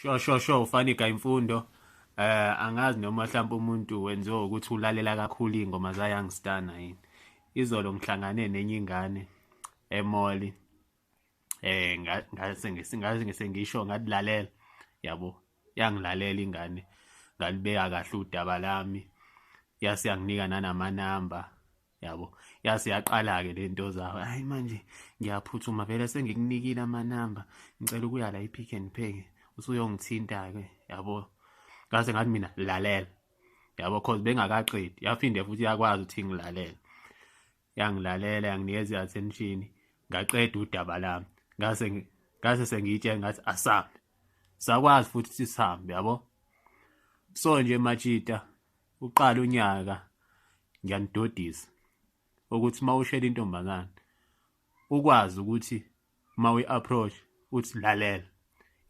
Sure, sure, sure, Funny Guy Mfundo. Angazi noma mhlawumbe umuntu wenziwa ukuthi ulalela kakhulu iy'ngoma za-Young Stunna yini. Izolo ngihlangane nenye ingane e-mall, ngase ngase ngisho ngathi lalela, yabo. Yangilalela ingane, ngalibeka kahle udaba lami, yase yanginika nanamanamba, yabo. Yase yaqala-ke le nto zayo, hhayi manje ngiyaphuthuma vele sengikunikile amanamba, ngicela ukuya la e-Pick n Pay, usuyongithinta-ke, yabo. Ngase ngathi mina lalela, yabo, cause bengakaqedi. Yaphinde futhi yakwazi ukuthi ingilalele, yangilalela, yanginikeza i-attention, ngaqeda udaba lami, ngase sengiyitshela ngathi asambe, sakwazi futhi ukuthi sihambe, yabo. So nje majita, uqala unyaka ngiyanidodisa ukuthi uma ushela intombazane ukwazi ukuthi uma uyi-approach uthi lalela,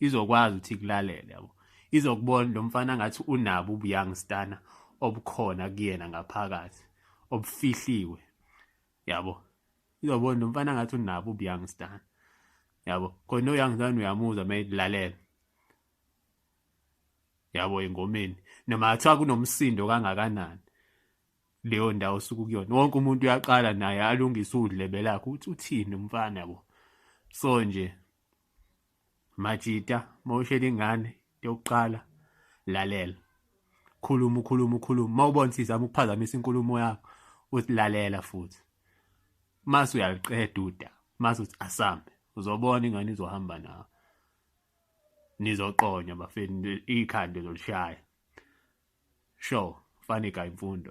izokwazi ukuthi ikulalele, yabo. Izokubona lo mfana ngathi unabo ubu-young stunner obukhona kuyena ngaphakathi obufihliwe, yabo. Izobona lo mfana ngathi unabo ubu-young stunner, yabo. Khona no-young stunner uyamuzwa uma lalela, yabo, engomeni noma kuthiwa kunomsindo kangakanani leyo ndawo osuke kuyona, wonke umuntu uyaqala naye alungise udlebe lakhe ukuthi uthini umfana, yabo. So nje majita, mawushela ingane yokuqala, lalela, khuluma, ukhuluma, ukhuluma. Mawubona ukuthi izama ukuphazamisa inkulumo yakho, uthi lalela futhi, mase uyaliqeda udaba, mase uthi asambe, uzobona ingane izohamba nawe, nizoqonywa bafethu, ikhanda lolishaya. Sure, Funny Guy Mfundo.